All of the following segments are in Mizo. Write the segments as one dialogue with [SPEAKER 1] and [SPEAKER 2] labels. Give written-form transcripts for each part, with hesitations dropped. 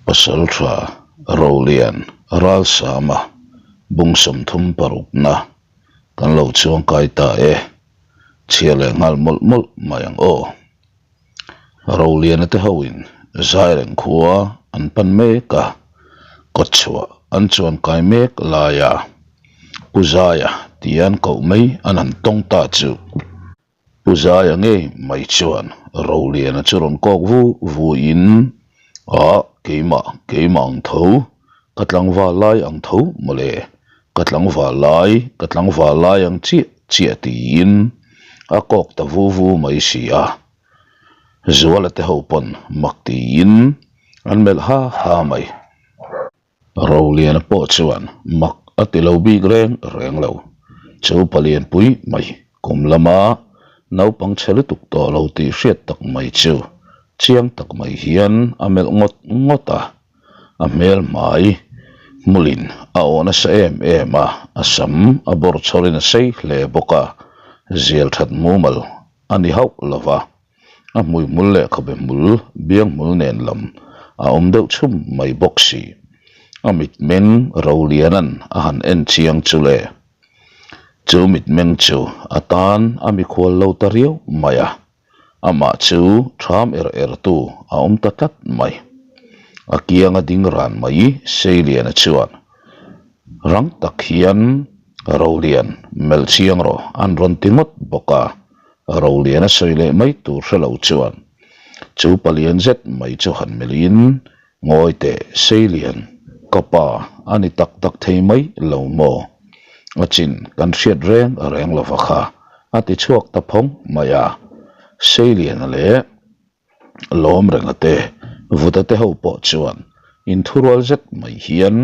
[SPEAKER 1] Pasaltha Rolian Ralsama bung 36 na kan lo chuangkai ta e, chhia leh nghal mawlh mawlh mai ang aw. Roliana te hoin Zaireng khua an pan mek a, kawtchhuah an chuankai mek laia Pu Zaia tia an koh mai an han tawng ta chu. Pu Zaia ngei mai chuan Roliana chu rawn kawk vu vu in, Ah, keimah, keimah ang tho, ka tlangval lai ang tho mawle, ka tlangval lai, ka tlangval lai ang chiah chiah tiin a kawk ta vu vu mai si a. Zuala te ho pawn mak tiin an melh ha ha mai. Roliana pawh chuan mak a ti lo bik reng reng lo. Chu palianpui mai kum lama naupang chhe lutuk tawh lo tih hriat tak mai chu chiang tak mai hian a melh ngawt ngawt a. A hmel hmai hmulin a aw nasa em em a, a sam a bawr chhawrin a sei hle bawk a, zial that mumal a ni hauh lo va. A hmuihmul leh khabe hmul, biang hmul nen lam a awm deuh chhum mai bawk si. A mitmeng Roliana'n a han en chiang chu le. Chu mitmeng chu a tan a mikhual lo ta riau mai a, amah chu ṭham er er tu a awm ta tlat mai. A kianga ding ran mai Seiliana chuan rang tak hian Rolian melh chiang rawh an rawn ti ngawt bawk a. Rolian a sawi leh mai tur hre lo chuan chu palian zet mai chu han melhin, Ngawi teh Seilian, ka pa a ni tak tak thei mai lo maw? A chin kan hriat reng reng lova kha a ti chhuak ta phawng mai a. Seiliana leh Lawm renga te, Vuta te ho pawh chuan inthurual zet mai hian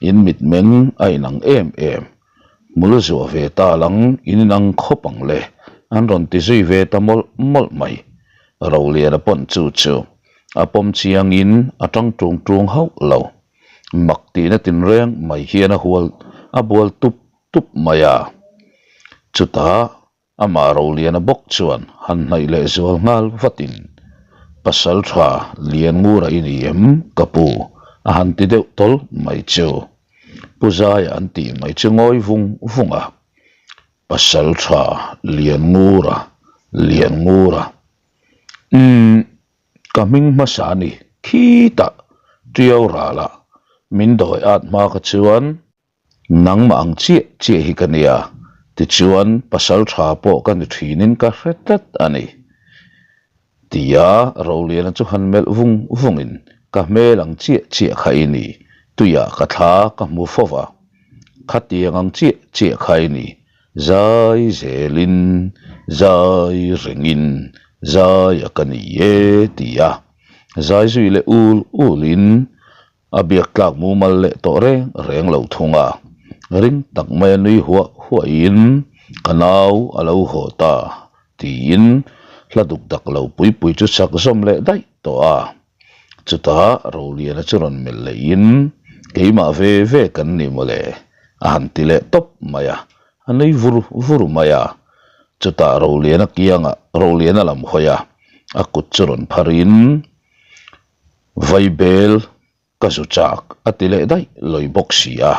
[SPEAKER 1] in mitmeng a inang em em Hmul zuah ve ta lang in inang khawp ang le, an rawn ti zui ve ta mawlh mawlh mai. Roliana pawn chu chu a pawm chiangin a tang tung tung hauh lo. Mak tihna tinreng mai hian a hual a bual tup tup mai a. Chutah Amah Roliana bawk chuan han hnaih leh zual nghal vatin, Pasal tha lian ngura i ni em, ka pu? a han ti deuh tawl mai chu. Pu Zaia an tih mai chu ngawi vung vung a, Pasal tha lian ngura, lian ngura. Umm, ka hming hmasa a ni, khitah Tiau ralah min dawi at hma kha chuan Nangmah ang chiah chiah hi ka nia, tichuan pasal tha pawh ka ni thinin ka hre tlat a ni. Tia Roliana chu han melh vung vungin ka hmel ang chiah chiah kha i ni, tuiah ka thla ka hmu fo va, khatiang ang chiah chiah kha i ni, zai zelin, zai rengin, zaia ka ni e tia zai zui leh ul ulin A biak tlak mumal leh tawh reng reng lo thung a, ring tak mai a nui huah huahin ka nau a lo haw ta tiin hla duk dak lo pui pui chu chak zawm leh daih tawh a. Chutah Roliana chu rawn melh lehin keimah ve ve kan ni mawle a han ti leh tawp mai a, a nui vur vur mai a. Chutah Roliana kiangah Roliana lam hawi a, a kut chu rawn pharin Vaibel ka zu chak a ti leh daih lawi bawk si a,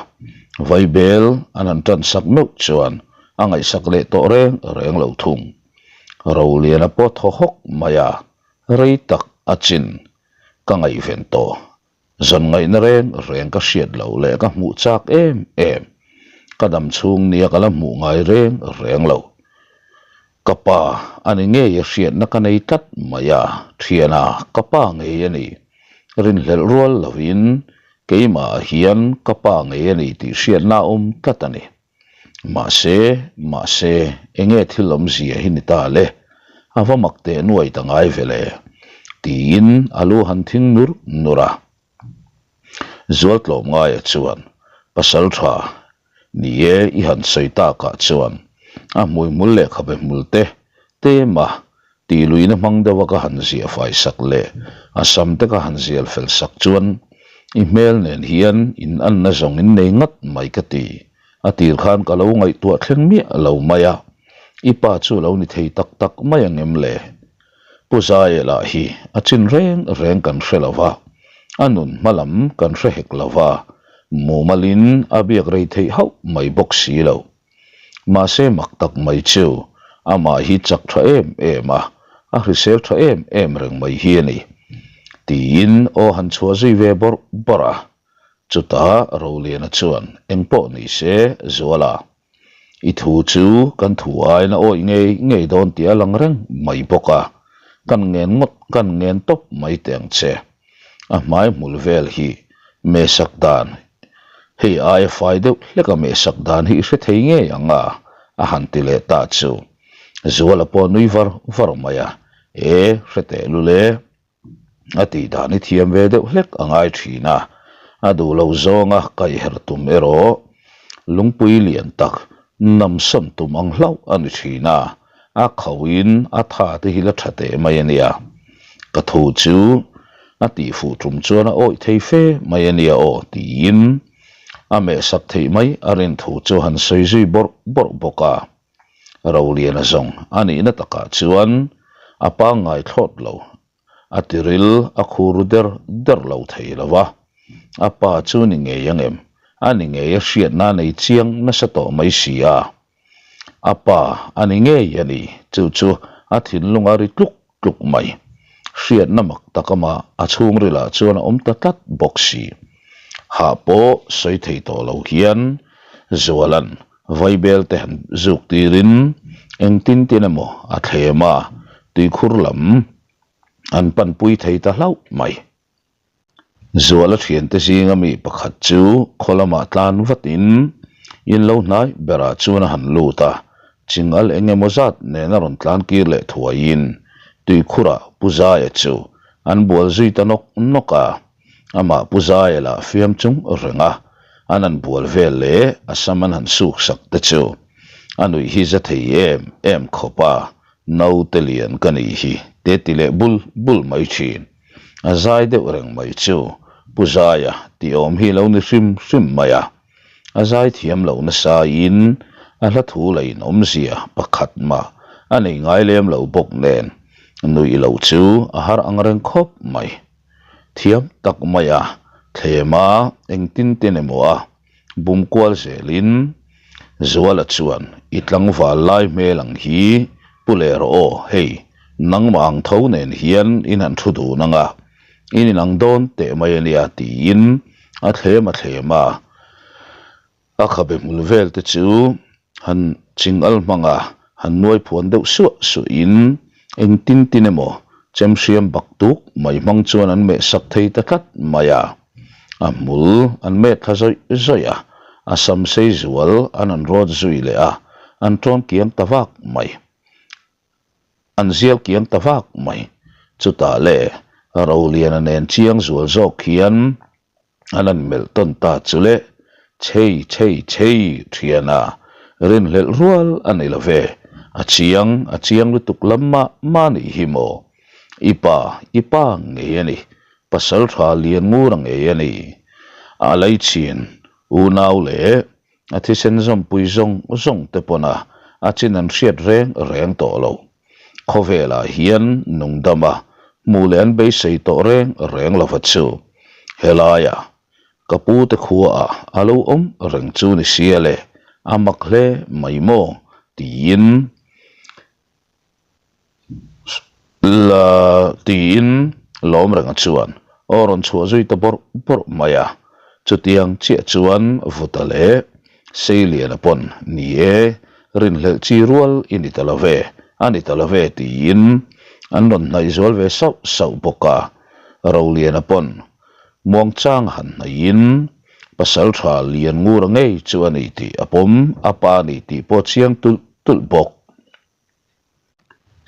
[SPEAKER 1] Vaibel an han tan sak meuh chuan a ngaihsak leh tawh reng reng lo thung. Roliana pawh thaw hawk mai a, rei tak a chin ka ngaihven tawh. Zan ngaihna reng reng ka hriat loh leh ka hmuh chak em em. Ka dam chhung nia ka la hmuh ngai reng reng lo. Ka pa a ni ngei a hriatna ka nei tlat mai a, thiana ka pa ngei a ni. Rinhlelh rual lovin keimah ah hian ka pa ngei a ni tih hriatna a awm tlat a ni. Mahse, mahse, enge thil awmzia hi ni ta le? A va mak teh nuai ta ngai ve le? Tiin a lu han thing nur nur a. Zualtlawm ngaia chuan pasal tha ni e i han sawi takah chuan a hmuihmul leh khabe hmul te tema tih luihna hmang deuha ka han ziah fai sak leh a sam te ka han zial fel sak chuan i hmel nen hian in anna zawng in nei ngat mai ka ti. A tir khan ka lo ngaihtuah thleng miah lo mai a, i pa chu lo ni thei tak tak mai ang em le? Pu Zaia lah hi a chin reng reng kan hre lo va. A nun hma lam kan hre hek lo va, mumalin a biak rei theih hauh mai bawk si lo. Mahse mak tak mai chu amah hi chak tha em em a, a hrisel tha em em reng mai hi a ni. Tiin aw han chhuah zui ve bawrh bawrh a. Chutah Roliana chuan engpawh ni se Zuala, I thu chu kan thu aiin a awih ngei ngei dawn tih a lang reng mai bawk a, kan ngen ngawt kan ngen tawp mai teh ang che. A hmai hmul vel hi mehsak dan hei aia fai deuh hlek a mehsak dan hi i hre thei ngei ang a, a han ti leh ta chu. Zuala pawh nui var var mai a, E, hre teh lul e. A tih dan hi thiam ve deuh hlek a ngai thin a, a duh lo zawnga kaihher tum erawh lungpui lian tak namsawn tum ang hlauh a ni thin a, a khauhin a tha te hi la tha teh mai a nia. Ka thu chu a tih fuh tum chuan a awih thei fe mai a nia aw tiin a mehsak theih mai a rin thu chu han sawi zui bawrh bawrh bawk a. Roliana zawng a nihna takah chuan a pangngai thlawt lo, a tiril a khur der der lo thei lo va, a pa chu ni ngei ang em, a ni ngei a hriatna a nei chiang nasa tawh mai si a, a pa a ni ngei a ni, chu chu a thinlung a ri tluk tluk mai. Hriatna mak tak amah a chhungrilah chuan a awm ta tlat bawk si. Hah pawh sawi thei tawh lo hian Zuala'n Vaibel te han zuk tirin engtin tin emaw a thlem a, tuikhur lam an panpui thei ta hlauh mai. Zuala thiante zinga mi pakhat chu khaw lamah tlan vatin in lo hnai berah chuan a han lut a, chingal eng emaw zat nen a rawn tlan kir leh thuaiin tuikhurah Pu Zaia chu an bual zui ta nawk nawk a, amah Pu Zaia lah fiam chung reng a, an han bual vel leh a sam an han suk sak te chu a nuih hi za thei em em khawp a, naute lian ka nih hi te ti leh bul bul mai thin. A zai deuh reng mai chu Pu Zaia tih awm hi lo ni hrim hrim mai a, a zai thiam lo nasa in a hla thu la in awmzia pakhat mah a nei ngai lem lo bawk nen nuih loh chu a har ang reng khawp mai. Thiam tak mai a, thlem a, engtin tin emaw a bum kual zelin Zuala chuan i tlangval lai hmel ang hi pu leh rawh aw, hei nangmah ang tho nen hian in han thu dun ang a, in inang dawn teh mai a nia tiin a thlem a thlem a. A khabe hmul vel te chu han ching al hmang a, han nuai phuan deuh suah suah in eng tin tin emaw chem hriam bak tuk mai hmang chuan an meh sak thei ta tlat mai a. A hmul an met thla zawih zawih a, a sam sei zual an han rawt zui leh a, an tawn kiang ta vak mai. An zial kiang ta vak mai. Chutah le Roliana nen chiang zual zawk hian An han melh tawn ta chu le, Chhei chhei chhei thiana, rinhlelh rual a ni lo ve, a chiang a chiang lutuk lam mah mah nih hi maw? I pa, i pa ngei a ni, pasal tha lian ngur a ngei a ni. A leichhin unau leh a thisen zawmpui zawng zawng te pawn a a chin an hriat reng reng tawh lo. Khawvelah hian nungdama hmuh leh an beisei tawh reng reng lova chu helaia ka pu te khuaah a lo awm reng chu ni sia le, a mak hle mai maw tiin la tiin lawm renga chuan aw rawn chhuah zui ta bawrh bawrh mai a, chutiang chiah chuan Vuta leh Seiliana pawn ni e, rinhlelh chi rual i ni ta lo ve, a ni ta lo ve tiin an rawn hnaih zual ve sauh sauh bawk a. Roliana pawn muangchang han hnaihin pasal tha lian ngura ngei chu a ni tih a pawm, a pa a ni tih pawh chiang tulh tulh bawk.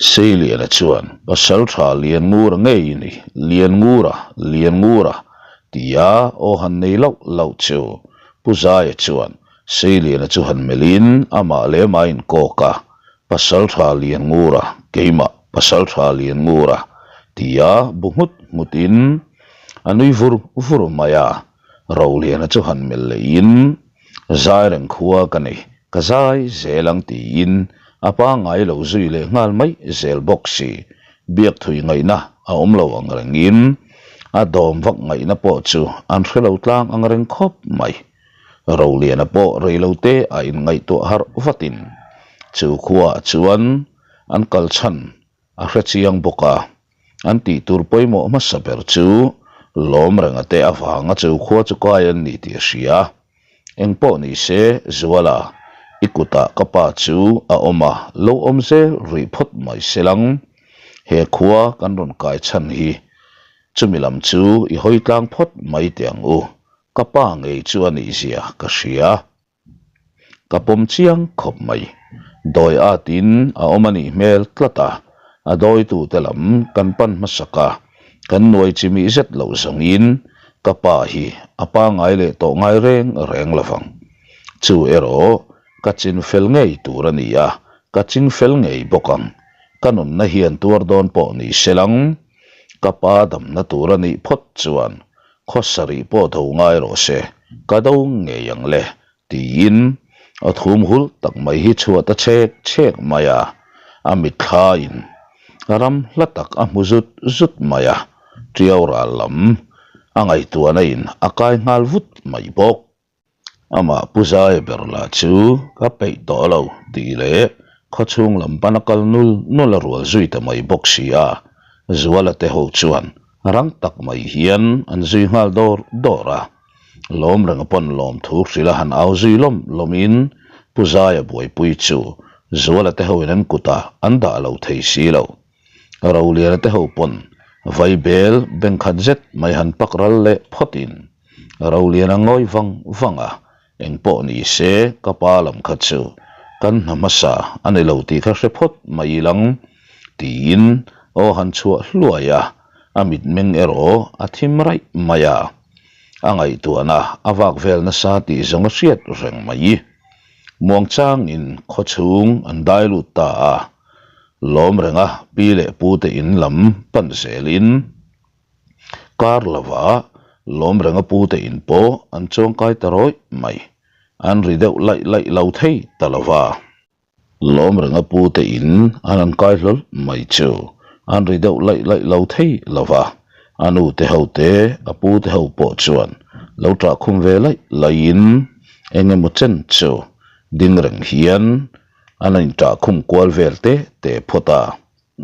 [SPEAKER 1] Seiliana chuan, Pasal tha Lianngura ngei i ni, Lianngura, Lianngura, tia aw han nei lauh lauh chu. Pu Zaia chuan Seiliana chu han melhin amah leh amah a inkawk a, Pasal tha Lianngura, keimah, Pasal tha Lianngura, tia bu nghut nghutin a nui vur vur mai a. Roliana chu han melh lehin, Zai reng khua ka nei, ka zai zel ang tiin a pangngai lo zui leh nghal mai zel bawk si. Biak thui ngaihna a awm lo ang rengin A dawm vak ngaihna pawh chu an hre lo tlang ang reng khawp mai. Roliana pawh rei lo te a inngaihtuah harh vatin chu khuaah chuan an kal chhan a hre chiang bawk a. An tih tur pawimawh hmasa ber chu lawm renga te avanga chu khua chu kai an ni tih a hria. Eng pawh ni se, Zuala, i kutah ka pa chu a awm a, lo awm zel rih phawt mai se lang. He khua kan rawn kai chhan hi chumi lam chu i hawi tlang phawt mai teh ang u, ka pa ngei chu a nih zia ka hria. Ka pawm chiang khawp mai. Dawi atin a awm a nih hmel tlat a, a dawitute lam kan pan hmasak a, kan nuai chi mih zet loh zawngin ka pa hi a pangai leh tawh ngai reng reng lo vang. Chu erawh ka chin fel ngei tur a ni a, ka ching fel ngei bawk ang. Ka nunna hian tuar dawn pawh ni se lang, ka pa damna tur a nih phawt chuan Khaw sarih pawh do ngai rawh se, ka do ngei ang le, tiin a thum hul tak mai hi chhuat a chhek chhek mai a, a mitthlain ram hla tak a hmu zut zut mai a, Tiau ral lam a ngaihtuahna in a kai nghal vut mai bawk. Amah Pu Zaia ber lah chu ka peih tawh lo tih leh khawchhung lam pan a kal nul nul a rual zui ta mai bawk si a, Zuala te ho chuan rang tak mai hian an zui nghal dawr dawr a. Lawm renga pawn lawmthu hrilh a han au zui lawm lawmin Pu Zaia buaipui chu Zuala te hoin an kutah an dah lo thei si lo. Roliana te ho pawn vaibel bengkhat zet mai han pak ral leh phawtin Roliana ngawi vang vang a, engpawh ni se ka pa lam kha chu kan hna hmasa a ni lo tih kha hre phawt mai ilang tiin aw han chhuah hluai a, a mitmeng erawh a thim raih mai a, a ngaihtuahna a vak vel nasa tih zawng a hriat reng mai. Muangchangin khawchhung an dai lut ta a. Lawm renga pi leh pu te in lam pan zelin kar lova lawm renga pu te in pawh an chuangkai ta rawih mai. An ri deuh laih laih lo thei ta lova. Lawm renga pu te in an han kai hlawl mai chu an ri deuh laih laih lo thei lova. A nu te ho te a pu te ho pawh chuan lo ṭah khum ve laih laihin eng emaw chen chu ding reng hian An a inṭah khum kual vel te te phawt a,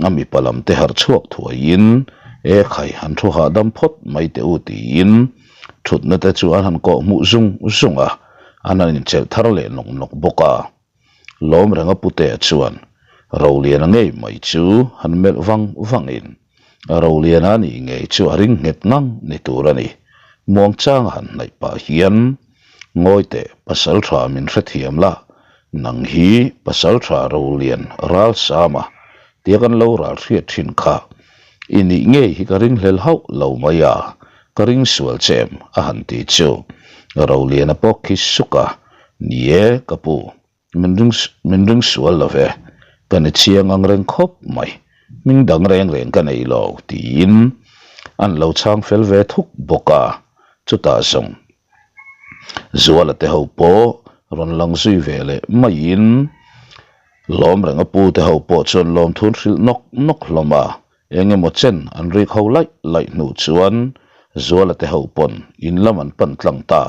[SPEAKER 1] a mipa lam te harh chhuak thuaiin, E khai, han thu hahdam phawt mai teh u tiin thutna te chu an han kawh hmuh zung zung a, an han inchelh thar leh nawk nawk bawk a. Lawm renga putea chuan Roliana ngei mai chu han melh vang vangin, Roliana nih ngei chu a ring nghet ngang ni tur a ni. Muangchanga han hnaih pah hian Ngawi teh, pasal tha min hrethiam la, nang hi pasal tha Rolian ral sama tia kan lo ral hriat thin kha i nih ngei hi ka ringhlel hauh lo mai a, ka ring sual che em a han ti chu Roliana pawh khi suk a, ni e ka pu. Min ring min ring sual lo ve, ka ni chiang ang reng khawp mai, hming dang reng reng ka nei lo tiin an lo chhang fel ve thuk bawk a, chutah zawng Zuala te ho pawh rawn lang zui ve leh maiin lawm reng a pu te ho pawh chuan lawmthun hrilh nawk nawk hlawm a, eng emaw chen an rik ho laih laih hnu chuan Zuala te ho pawn in lam an pan tlang ta.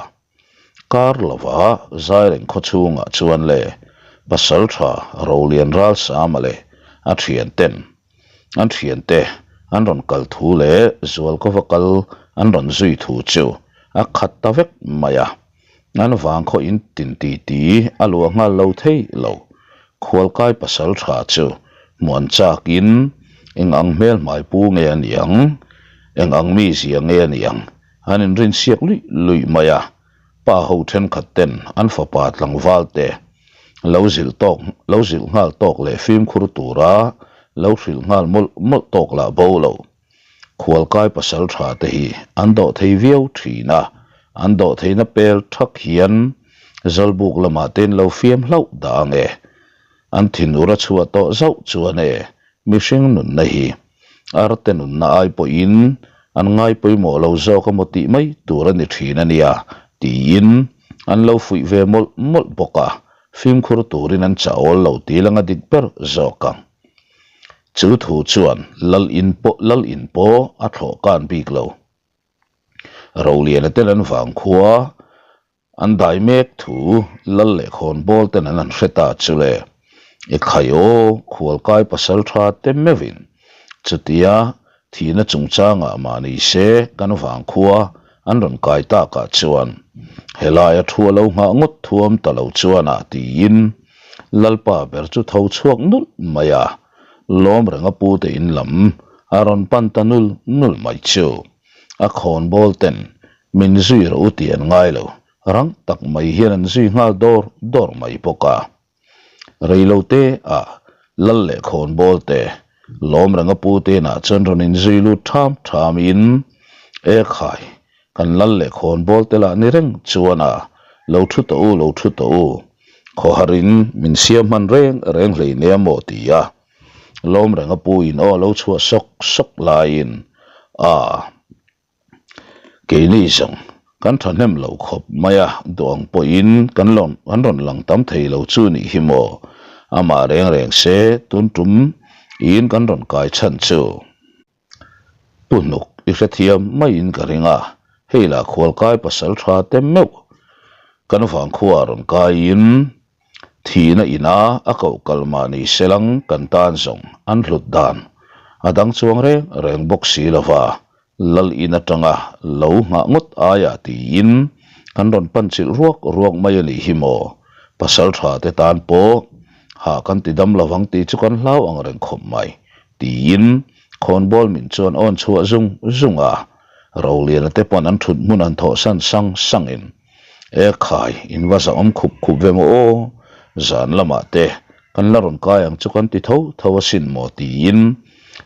[SPEAKER 1] Kar lova Zaireng khaw chhungah chuan le Pasaltha Rolian Ralsama leh a thianten an thiante an rawn kal thu leh Zualkova kal an rawn zui thu chu a khat ta vek mai a. An vang khaw in tin ti ti a luah nghal lo thei lo. Khualkai Pasaltha chu hmuan chakin eng ang hmel hmai pu nge a niang, eng ang mizia nge a niang An inrinsiak luih luih mai a, pa ho thenkhat ten an fapa tlangval te lo zilh tawk lo zilh nghal tawk leh fimkhur tura lo hrilh nghal mawlh mawlh tawk lah bo lo. Khualkai pasal tha te hi an dawh thei viau thin a, an dawh theihna pel thak hian Zawlbuk lamah te in lo fiam hlauh dah ang e. An thinur a chhuah tawh zauh chuan e, mihring nunna hi Arte nunna ai pawhin an ngai pawimawh lo zawk emaw tih mai tur a ni thin a nia, tiin an lo fuih ve mawlh mawlh bawk a, fimkhur turin an chah awl lo tih langa dik ber zawk ang. Chu thu chuan Lal in pawh Lal in pawh a thlawh kan bik lo. Roliana ten an vangkhua an dai mek thu lal leh khawnbawl ten an han hre ta chu le. I khai aw, khualkai pasal tha te meuhin chutia thihna chungchangah mah ni se kan vangkhua an rawn kai takah chuan helaia thu a lo nghah ngawt thuam ta lo chuan ah tiin Lalpa ber chu tho chhuak nulh mai a, lawm renga pute in lam a rawn pan ta nul nul mai chu. A khawnbawl ten min zui rawh u tih an ngai lo, rang tak mai hian an zui nghal dawr dawr mai bawk a. Reilo te ah Lal leh khawnbawl te lawm renga pute inah chuan rawn inzui lut tham tham in, E khai, kan Lal leh khawnbawl te lah ni reng chuan a, lo thu tawh u, lo thu tawh u, khawhar in min siam hman reng reng hlei nia maw ti a. Lawm renga pu in aw lo chhuah sawk sawk laiin a keini zawng kan thahnem lo khawp mai a, duh ang pawhin kan rawn kan rawn lang tam thei lo chu nih hi maw? Amah reng reng se tun tum in kan rawn kai chhan chu. Pu hnuk i hrethiam maiin ka ring a, hei lah khualkai pasal tha te meuh kan vangkhua rawn kaiin thihna ina a koh kal mah ni selang kan tan zawng an hlut dan a dang chuang reng reng bawk si lova lal in atanga lo nghah ngawt aia tiin kan rawn pan chilh ruak ruak mai a nih hi maw pasal tha te tan pawh hah kan ti dam lovang tih chu kan hlau ang reng khawp mai. Tiin khawnbawl min chuan awn chhuah zung zung a, Roliana te pawn an thut hmun an thawh san sang sang in, E khai, in va zahawm khup khup ve maw aw, zan lamah te kan la rawn kai ang chu kan ti tho tho asin maw tiin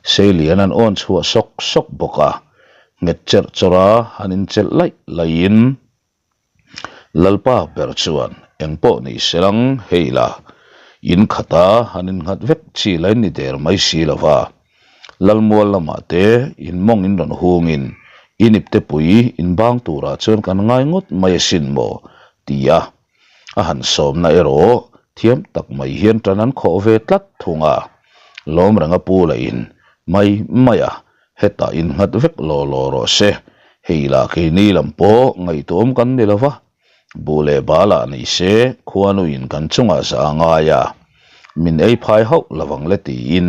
[SPEAKER 1] Seilian an awn chhuah sawk sawk bawk a, nghet cherh chawrh a han inchelh laih laih in, Lalpa ber chuan engpawh ni selang hei la, in khata han innghat vek chi la in ni der mai si lo va. Lalmual lamah te in mawng in rawn hungin in ipte pui in bang turah chuan kan ngai ngawt mai asin maw? ti a, a han sawmna erawh thiam tak mai hian tan an khawh ve tlat thung a. Lawm renga pu lah in mai mai a, Hetah innghat vek law law rawh se, hei lah keini lam pawh ngaihtuahawm kan ni lo va, buh leh bal ah ni se khuanuin kan chungah zah a ngai a, min ei phai hauh lo vang le tiin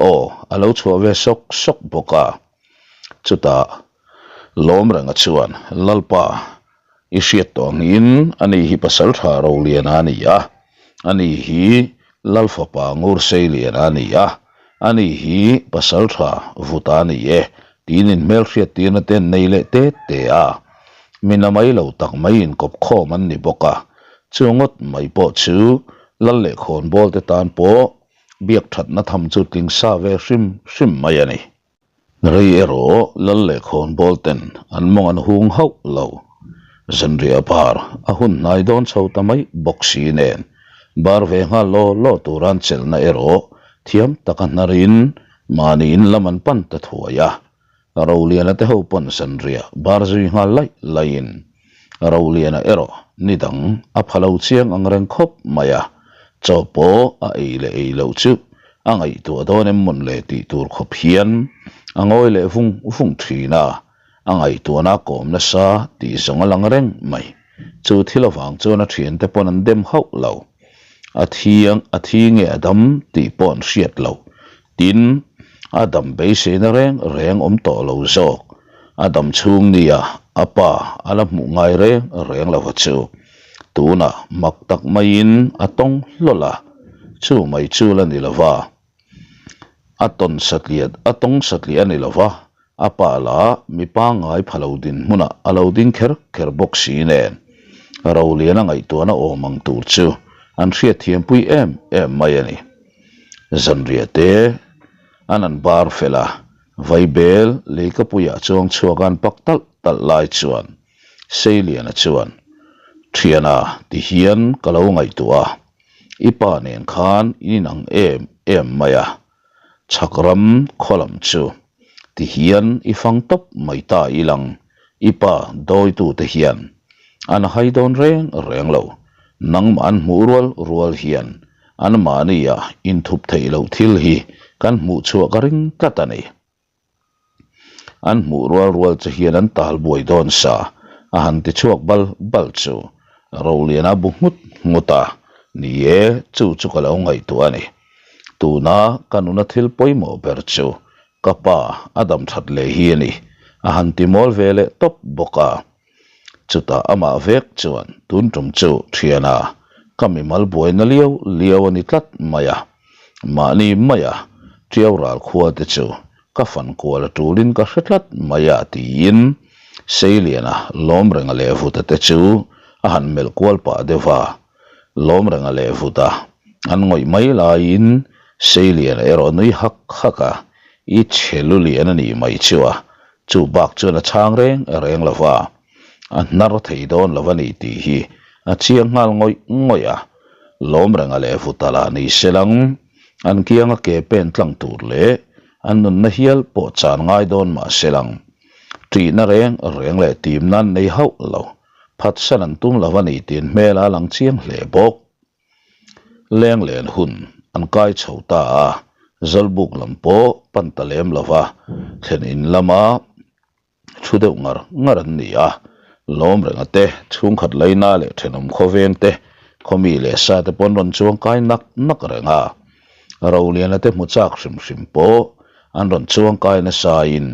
[SPEAKER 1] aw a lo chhuah ve sawk sawk bawk a. Chutah Lawmrenga chuan, Lalpa, i hriat tawh angin ani hi pasal tha Roliana a ni a, ani hi Lal fapa Ngurseiliana a ni a, ani hi pasal tha Vuta a ni e tiin inhmelhriat tirna te an nei leh te te a. Mi namai lo tak mai inkawp khawm an ni bawk a, chu ngawt mai pawh chu Lal leh khawnbawl te tan pawh biak thatna tham chu tling sa ve hrim hrim mai a ni. Rei erawh lal leh khawnbawl ten an mawng an hung hauh lo. Zanriah bar a hun hnai dawn chho ta mai bawk si nen bar ve nghal law law tura an chelhna erawh thiam taka hnarin mahni in lam an pan ta thuai a. Roliana te ho pawn zanriah bar zui nghal laih laihin Roliana erawh ni dang a pha lo chiang ang reng khawp mai a, chaw pawh a ei leh ei loh chu a ngaihtuah dawn em mawn le tih tur khawp hian a ngawi leh vung vung thin a, a ngaihtuahna a kawm nasa tih zawng a lang reng mai. Chu thil avang chuan a thiante pawn an dem hauh lo. A thiang a thi nge a dam tih pawh an hriat lo. Tin, a dam beiseina reng reng awm tawh lo zawk. A dam chhung nia a pa a la hmuh ngai reng reng lo va chu. Tunah mak tak maiin a tawng hlawl a, chu mai chu la ni lo va. A tawn satliah a tawng satliah a ni lo va, a pa lah mi pangngai pha lo dinhmunah a lo ding kher kher bawk si nen Roliana ngaihtuahna awm ang tur chu an hriatthiampui em em mai a ni. Zanriah te an an bar fel a, Vaibel leikapuiah chuang chhuak an pak talh talh lai chuan Seiliana chuan, Thiana ti hian ka lo ngaihtuah a, i pa nen khan in inang em em mai a, chhak ram khaw lam chu ti hian i fang tawp mai ta ilang, i pa dawitute hian an hai dawn reng reng lo, nangmah an hmuh rual rual hian anmahnia inthup theih loh thil hi kan hmuh chhuah ka ring tlat a ni. An hmuh rual rual che hian an tal buai dawn sa, a han ti chhuak bal bal chu. Roliana bu nghut nghut a, Ni e, chu chu ka lo ngaihtuah a ni. Tuna ka nuna thil pawimawh ber chu ka pa a dam that leh hi a ni, a han ti mawl ve leh tawp bawk a. Chutah amah vek chuan tun tum chu thiana ka mimal buaina liau liau a ni tlat mai a, mahni maia Tiau ral khua te chu ka fan kual a tulin ka hre tlat mai a tiin Seiliana Lawmrenga leh Vuta te chu a han melh kual pah deuh va. Lawmrenga leh Vuta an ngawih mai laiin Seiliana erawh nui hak hak a, I chhe lulian a nih mai chu a, Chu bak chuan a chhang reng reng lo va, a hnar thei dawn lo a ni tih hi a chiang nghal ngawih ngawih a. Lawmrenga leh Vutala ni se lang, an kianga ke pen tlang tur leh an nunna hial pawh chan ngai dawn mah se lang, ṭihna reng reng leh timna an nei hauh lo, phatsan an tum lo a ni tiin hmel a lang chiang hle bawk. Leng len hun an kai chho ta a, Zawlbuk lam pawh pan ta lem lo va, thlen in lama thu deuh ngar ngar an ni a. Lawmrenga te, chhungkhat laina leh thenawm khawveng te, khawmi leh sa te pawn rawn chuang kai nak nak reng a. Roliana te hmu chak hrim hrim pawh an rawn chuang kai nasain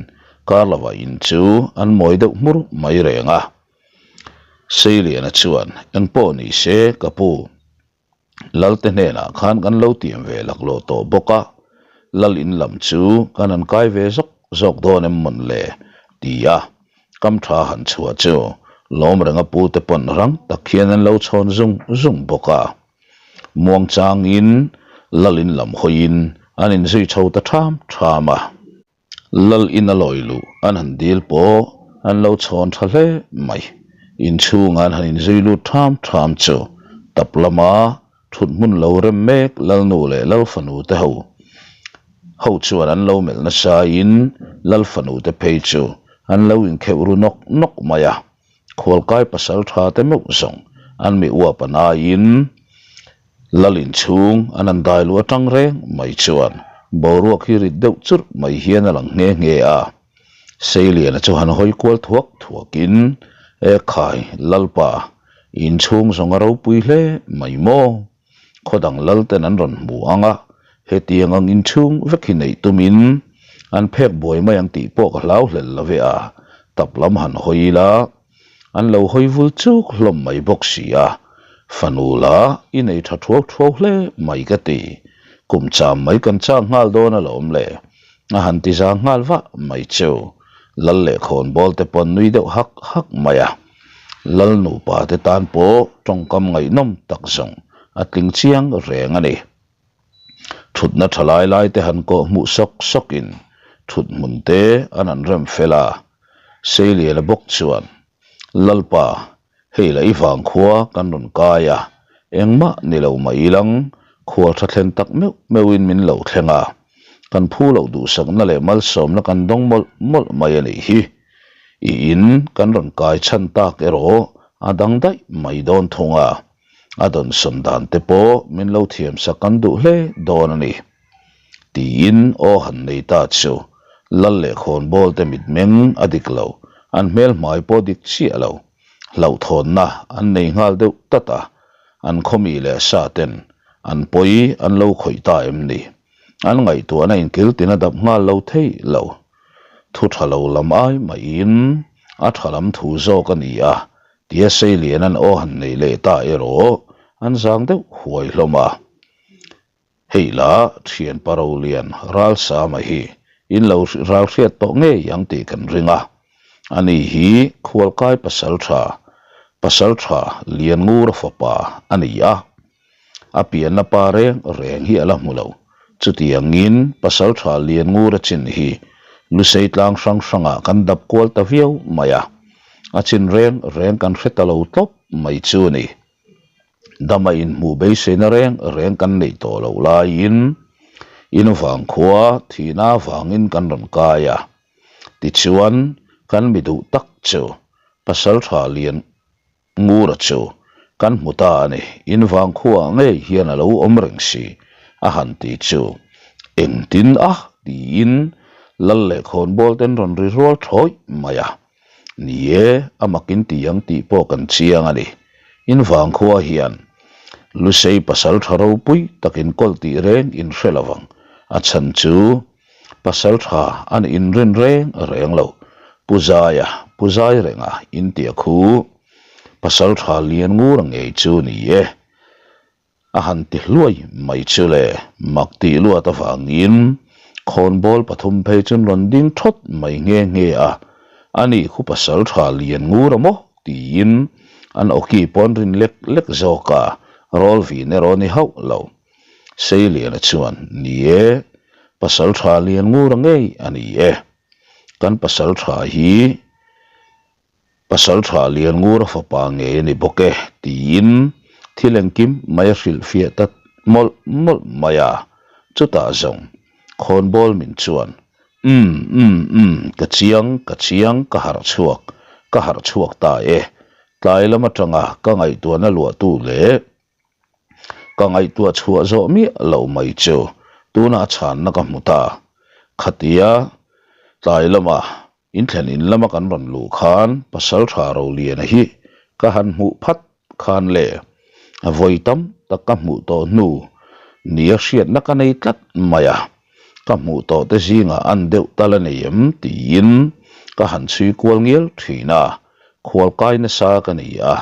[SPEAKER 1] kar lova in chu an mawi deuh hmur mai reng a. Seiliana chuan, Engpawh ni se, ka pu. Lalte hnenah khan kan lo tiam ve laklawh tawh bawk a, Lal in lam chu kan han kai ve zawk zawk dawn em mawn le? ti a, kam tha han chhuah chu Lawmrenga pute pawn rang tak hian an lo chhawn zung zung bawk a. Muangchangin Lal in lam hawiin an inzui chho ta ṭham ṭham a. Lal in a lawi luh an han dil pawh an lo chhawn tha hle mai. Inchhungah an han inzui lut tham tham chu tap lama thut hmun lo rem mek Lalnu leh Lalfanu te ho ho chuan an lo melh nasa in Lalfanu te phei chu an lo inkheuh ru nawk nawk mai a. Khualkai pasal tha te meuh zawng an mi uap a naiin Lal inchhung an han dai luh atang reng mai chuan boruak hi rit deuh churh mai hian a lang nghe nghe a. Seiliana chu han hawi kual thuak thuakin, E khai, Lalpa, inchhung zawng a ropui hle mai maw? Khaw dang lal ten an rawn hmu ang a, hetiang ang inchhung vek hi neih tumin an phek buai mai ang tih pawh ka hlau hlel lo ve a, tap lam han hawi ila, An lo hawi vul chuk hlawm mai bawk si a, fanu la i nei tha thuau thuau hle mai ka ti. Kum cham mai kan chak nghal dawn alawm le, a han ti za nghal vah mai cheu. Lal leh khawnbawl te pawn nui deuh hak hak mai a. Lal nupa te tan pawh tawngkam ngaihnawm tak zawng a tling chiang reng a ni. Thutna tha lai lai te han kawh hmuh sawk sawkin thut hmun te an han rem fel a. Seiliana bawk chuan, Lalpa, hei la i vang khua kan rawn kai a, engmah ni lo mah ilang khual tha thlen tak meuh meuhin min lo thleng a, kan phu loh duhsakna leh malsawmna kan dawng mawlh mawlh mai a nih hi. I in kan rawn kai chhan tak erawh a dang daih mai dawn thung a. A dawnsawn dan te pawh min lo thiamsak kan duh hle dawn a ni. Tiin aw han nei ta chu Lal leh khawnbawl te mitmeng a dik lo, an hmel hmai pawh dik chiah lo. Hlauhthawnna an nei nghal deuh tlat a, an khawmi leh sa ten an pawi an lo khawih ta em ni? An ngaihtuahna inkiltin a dap nghal lo thei lo. Thu tha lo lam ai mahin a tha lam thu zawk a ni a, Tia Seilian an aw han nei leh ta erawh an zang deuh huai hlawm a. Hei la thian pa Rolian Ralsama hi in lo ral hriat tawh ngei ang tih kan ring a. Ani hi Khualkai pasal tha, pasal tha Lianngura fapa a ni a. A pianna pa reng reng hi a la hmu lo. Chutiangin Pasaltha Lianngura chin hi Lusei tlang hrang hrangah kan dap kual ta viau mai a, a chin reng reng kan hre ta lo tlawp mai chu a ni. Dama inhmuh beiseina reng reng kan neih tawh loh laiin in vangkhua thihna avangin kan rawn kai a. Tichuan, kan mi duh tak chu Pasaltha Lian. Ngura chu kan hmu ta a ni, in vangkhuaah ngei hian a lo awm reng si, a han ti chu. Engtin a? tiin. Lal leh khawnbawl ten rawn ri rual thawi mai a. Ni e, a makin ti ang tih pawh kan chiang a ni. In vangkhua hian Lusei pasal tha ropui takin kawlh tih reng in hre lo vang. A chhan chu pasal tha an inrin reng reng lo. Pu Zaia, Pu Zai renga intia khu pasal tha lian ngur ngei chu ni e. A han ti hluai mai chu le, mak tih luat avangin khawnbawl pathum phei chuan rawn ding thawt mai nghe nghe a, ani khu pasal tha lian ngur a maw tiin an awki pawn rin lek lek zawk a, rawl vin erawh ni hauh lo. Seiliana chuan, Ni e, pasal tha lian ngur a ngei a ni e, kan pasal tha hi Pasalṭha Lianngura fapa ngei a ni bawk e, tiin thil engkim mai a hrilhfiah ta mawlh mawlh mai a. Chutah zawng khawnbawl min chuan, Umm, umm, umm, ka chiang, ka chiang, ka harh chhuak, ka harh chhuak ta e. Tlai lam aṭanga ka ngaihtuahna luahtu leh Ka ngaihtuah chhuah zawh miah lo mai chu tunah chhanna ka hmu ta. Khatia tlai lama inthlen in lama kan rawn luh khan Pasalṭha Roliana hi ka han hmuh phat khan le vawi tam tak ka hmuh tawh hnu nia hriatna ka nei tlat mai a, ka hmuh tawh te zingah an deuh tal a nei em tiin ka han chhui kual ngial thin a. Khualkai nasa ka ni a,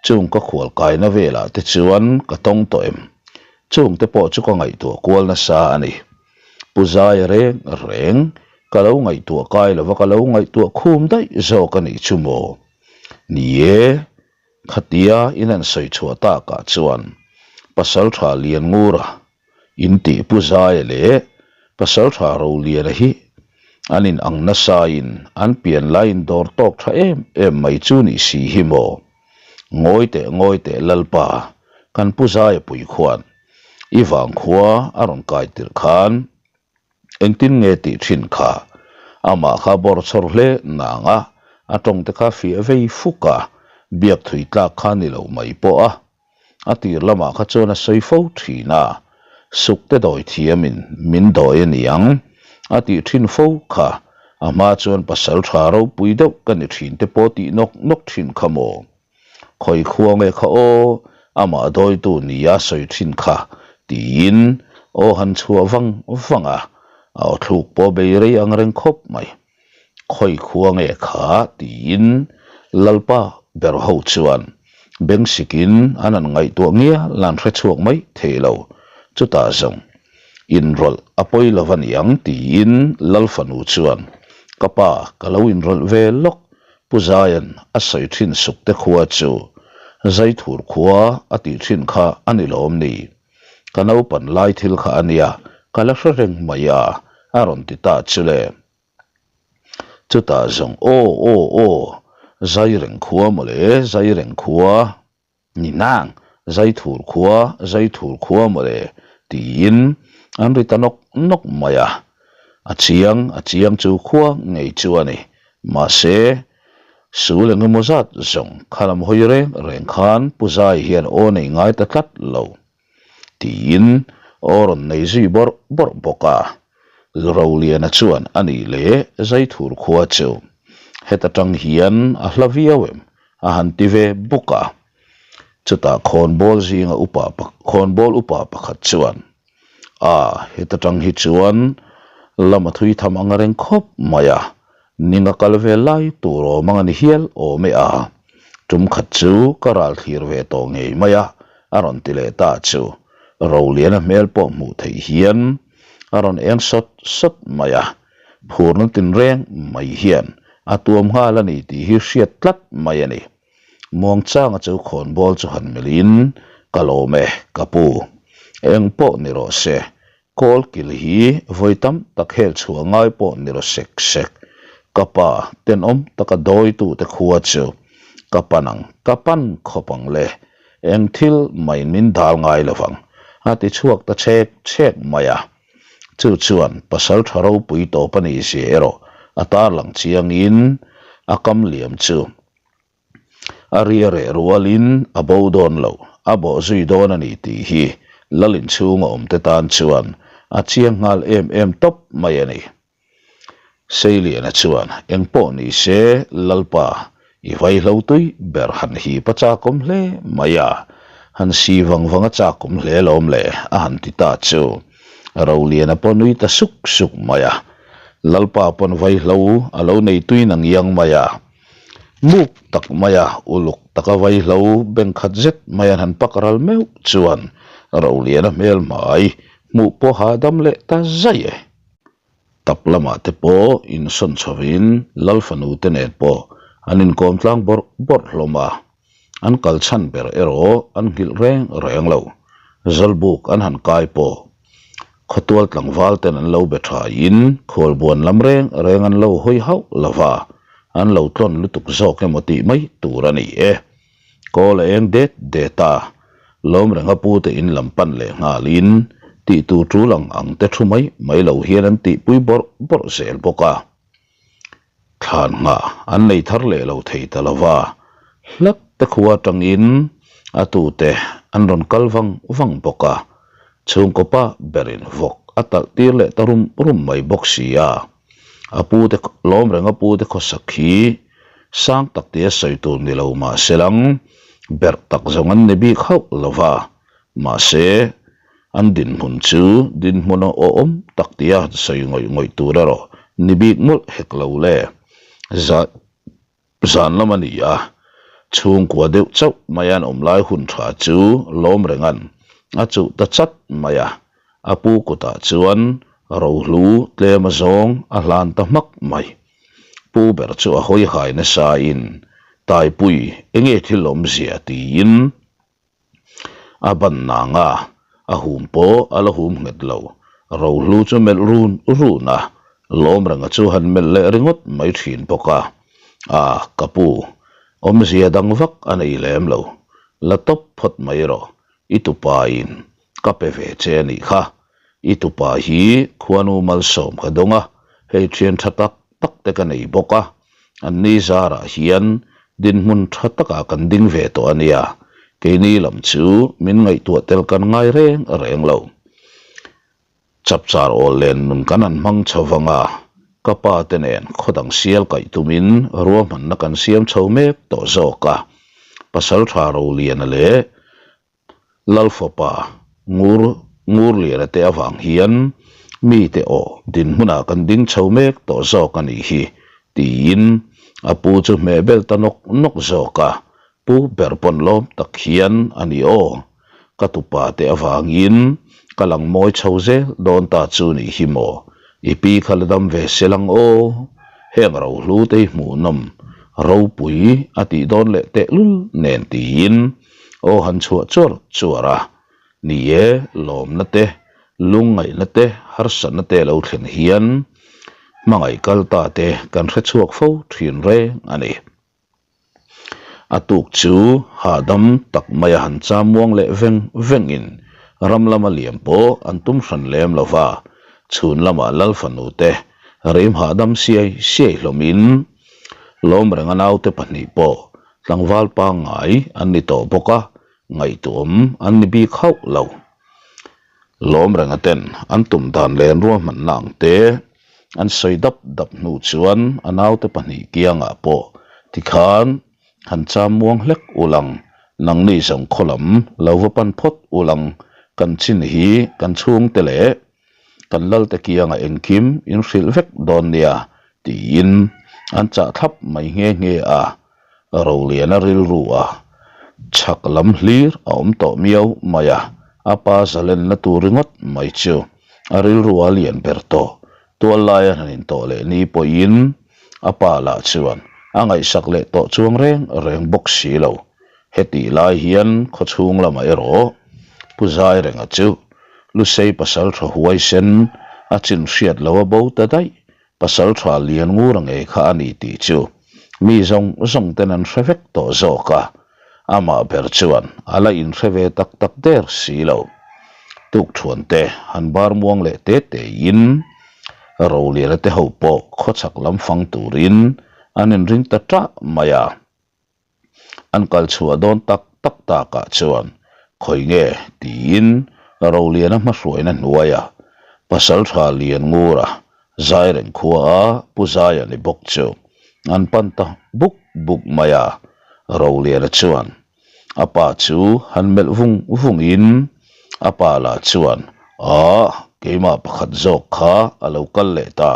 [SPEAKER 1] chung ka khualkaina velah te chuan ka tawng tawh em? Chung te pawh chu ka ngaihtuah kual nasa a ni. Pu Zaia reng reng ka lo ngaihtuah kai lova ka lo ngaihtuah khum daih zawk a nih chu maw? Ni e, khatia in han sawi chhuah takah chuan Pasaltha Lianngura In tih Pu Zaia leh Pasaltha Roliana hi an in ang nasain an pian laiin dawr tawk tha em em mai chu nih si hi maw? Ngawi teh ngawi teh Lalpa, kan Pu Zaia pui khuan i vangkhua a rawn kai tirh khan Engtin nge tih thin kha? Amah kha bawr chhawr hle nang a, a tawng te kha fiah vei fuk a, biak thui tlak kha ni lo mai pawh a. A tir lamah kha chuan a sawi fo thin a, suk te dawi thiamin min dawi a niang a tih thin fo kha, a hma chuan pasal tha ropui deuh ka ni thin te pawh tih nawk nawk thin kha maw? Khawi khua nge kha aw, amah dawitu nia sawi thin kha, tiin aw han chhuah vang vang a, a aw thluk pawh bei rei ang reng khawp mai. Khawi khua nge kha, tiin Lalpa ber ho chuan beng sikin an han ngaihtuah ngial an hre chhuak mai thei lo. Chutah zawng inrawlh a pawi lo a niang, tiin Lal fanu chuan, Ka pa, ka lo inrawlh ve lawk, Pu Zaian a sawi thin suk te khua chu Zaithur khua a tih thin kha a ni lawm ni? Ka naupan lai thil kha a nia, ka la hre reng mai a, a rawn ti ta chu le. Chutah zawng aw aw aw, Zaireng khua mawle, Zaireng khua. Ni nang, Zaithur khua, Zaithur khua mawle, tiin an ri ta nawk nawk mai a. A chiang, a chiang chu khua ngei chu a ni. Mahse, sul eng emaw zat zawng khalam hawi reng reng khan Pu Zai hian aw nei ngai ta tlat lo. Tiin aw rawn nei zui bawrh bawrh bawk a. Roliana chuan a nih leh Zaithur khua chu heta tang hian a hla viau em? A han ti ve bawk a. Chutah khawnbawl zinga upa khawnbawl upa pakhat chuan, A, heta tang hi chuan lama thui tham ang reng khawp mai a, ning a kal ve lai tur awm ang a ni hial awm e a. Tum khat chu ka ral thlir ve tawh ngei mai a, a rawn ti leh ta chu. Roliana hmel pawh hmuh theih hian a rawn eng sawt sawt mai a. Phurna tinreng mai hian a tuam nghal a ni tih hi hriat tlat mai a ni. Muangchanga chu khawnbawl chu han melhin, Ka lawm e, ka pu. Eng pawh ni rawh se, kawl kil hi vawi tam tak hel chhuah ngai pawh ni rawh sek sek. Ka pa tenawm taka dawitute khua chu ka pan ang, ka pan khawp ang le. Eng thil mai min dal ngai lo vang, a ti chhuak ta chhek chhek mai a. Chu chuan pasal tha ropui tawp a nih zia erawh a tarlang chiangin a kam liam chu a ria reh rualin a bo dawn lo, a bawh zui dawn a ni tih hi Lal inchhunga awmte tan chuan a chiang nghal em em tawp mai a ni. Seiliana chuan, Engpawh ni se, Lalpa, i vaihlo tui ber han hip a chakawm hle mai a, han si vang vang a chakawm hle lawm le, a han ti ta chu. Roliana pawh nui ta suk suk mai a, Lalpa pawn vaihlo a lo nei tui na ngiang mai a. Muk tak maia uluk taka vaihlo bengkhat zet mai an han pak ral meuh chuan Roliana hmel hmai hmuh pawh hahdam leh ta zaih e. Tap lamah te pawh insawn chhovin Lal fanu te nen pawh an inkawm tlang bawrh bawrh hlawm a, an kal chhan ber erawh an nghilh reng reng lo. Zawlbuk an han kai pawh khawtual tlangval ten an lo be thain khualbuan lam reng reng an lo hawi hauh lo va, an lo tlawn lutuk zawk emaw tih mai tur a ni e. Kawl a eng det det a, lawm renga pute in lam pan leh nghalin tih tur tul ang ang te thu mai mai lo hian an tihpui bawrh bawrh zel bawk a. Thlan nghah an nei thar leh lo thei ta lo va, hlat te khua atangin a tute an rawn kal vang vang bawk a, chhungkaw pa berin vawk a talh tir leh ta rum rum mai bawk si a. A pute lawm reng a pute khawsak hi sang tak tia sawi tur ni lo mahse lang berh tak zawng an ni bik hauh lo va, mahse an dinhmun chu dinhmun a awm tak tia sawi ngawih ngawih tur erawh ni bik mawlh hek lo le. Zan lam a ni a, chhungkua deuh chauh mai an awm lai hun tha chu lawm rengan a chuh ta chat mai a, a pu kutah chuan rohlu tlem a zawng a hlan ta hmak mai. Pu ber chu a hawi hai nasa in, Taipui, enge thil awmzia? tiin A ban nang a, a hum pawh a la hum nghet lo. Rohlu chu melh run run a, Lawmrenga chu han melh leh ringawt mai thin bawk a. A, ka pu, awmzia dang vak a nei lem lo. La tawp phawt mai rawh, i tupain ka pe ve che a nih kha. I tupa hi khuanu malsawm ka dawng a, hei thian tha tak tak te ka nei bawk a, anni zarah hian dinhmun tha takah kan ding ve tawh a nia, keini lam chu min ngaihtuah tel kan ngai reng reng lo. Chapchar awl len nun kan han hmang chho vang a, ka pa te nen khaw dang sial kaih tumin ruahmanna kan siam chho mek tawh zawk a, Pasaltha Roliana leh Lalfapa ngur ngur liana te avang hian mite aw dinhmunah kan ding chho mek tawh zawk a nih hi tiin a pu chu hmeh bel ta nawk nawk zawk a, pu ber pawn lawm tak hian a ni aw ka tupa te avangin ka lang mawi chho zel dawn ta chu nih hi maw i pi kha la dam ve se lang aw heng rohlu te hi hmuhnawm ropui a tih dawn leh tehlul nen tiin Aw han chhuah chuar chuar a, ni e, lawmna te, lungngaihna te, harsatna te lo thlen hian hmangaih kal ta te kan hre chhuak fo thin reng a ni. A tuk chu hahdam tak maia han cham muang leh veng vengin ram lama liam pawh an tum hran lem lo va, chhun lamah Lal fanu te rim hahdam siai siai hlawmin Lawmrenga naute pahnih pawh Tlangval pangngai an ni tawh bawk a, ngaihtuahawm an ni bik hauh lo. Lawm renga ten an tum dan leh an ruahmanna ang te an sawi dap dap hnu chuan a naute pahnih kiangah pawh tikhan han cham muang hlek ulang, nangni zawng khaw lam lo va pan phawt ulang, kan chin hi kan chhungte leh Kan Lalte kiangah engkim in hrilh vek dawn nia tiin an chah thlap mai nghe nghe a, Roliana rilru a chhak lam hlir a awm tawh miau mai a, a pa zalenna tur ringawt mai chu a rilru a lian ber tawh. Tual laia han intawh leh ni pawhin a pa lah chuan a ngaihsak leh tawh chuang reng reng bawk si lo. Hetih lai hian khawchhung lamah erawh Pu Zairenga chu Lusei pasaltha huaisen a chin hriat lo a bo ta daih, pasaltha lian ngur a ngei kha a ni tih chu mi zawng zawng ten an hre vek tawh zawk a, amah ber chuan a la inhre ve tak tak der si lo. Tukthuan te han bar muang leh te tein Roliana te ho pawh khawchhak lam fang turin an inring ta ṭah mai a. An kal chhuah dawn tak tak takah chuan khawi nge tiin Roliana hmahruaina hnuaia Pasaltha Lianngura. Zaireng khua a Pu Zaia ni bawk chu an pan ta buk buk mai a, Roliana chuan a pa chu han melh vung vung in a pa lah chuan Aah keimah pakhat zawk kha a lo kal leh ta,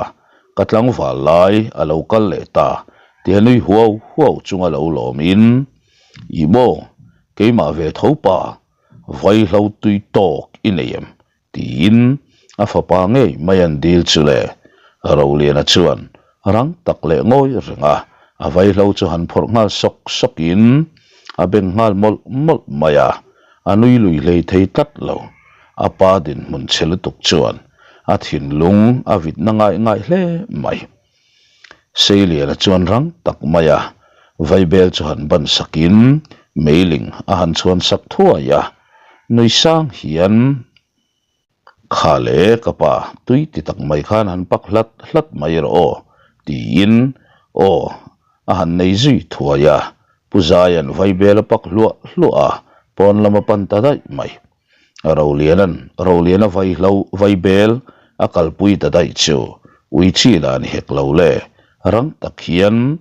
[SPEAKER 1] ka tlangval lai a lo kal leh ta tia nui huau huau chunga lo lawm in Ih maw keimah ve tho pa vaihlo tui tawk i nei em? Tiin a fapa ngei mai an dil chu le. Roliana chuan rang tak leh ngawi reng a, a vaihlo chu han phawrh nghal sawk sawk in a beng nghal mawlh mawlh mai a, a nui lui hlei thei tlat lo. A pa dinhmun chhe lutuk chuan a thinlung a vitna ngaih ngaih hle mai. Seiliana chuan rang tak mai a, vaibel chu han ban sakin meiling a han chhuan sak thuai a, nui sang hian Kha le ka pa tui ti tak mai khan han pak hlat hlat mai rawh aw tiin aw a han nei zui thuai a, Pu Zaia'n vaibel a pak hluah hluah a, pawn lam a pan ta daih mai. Roliana'n Roliana vaihlo vaibel a kalpui ta daih chu ui chi lah ni hek lo le, rang tak hian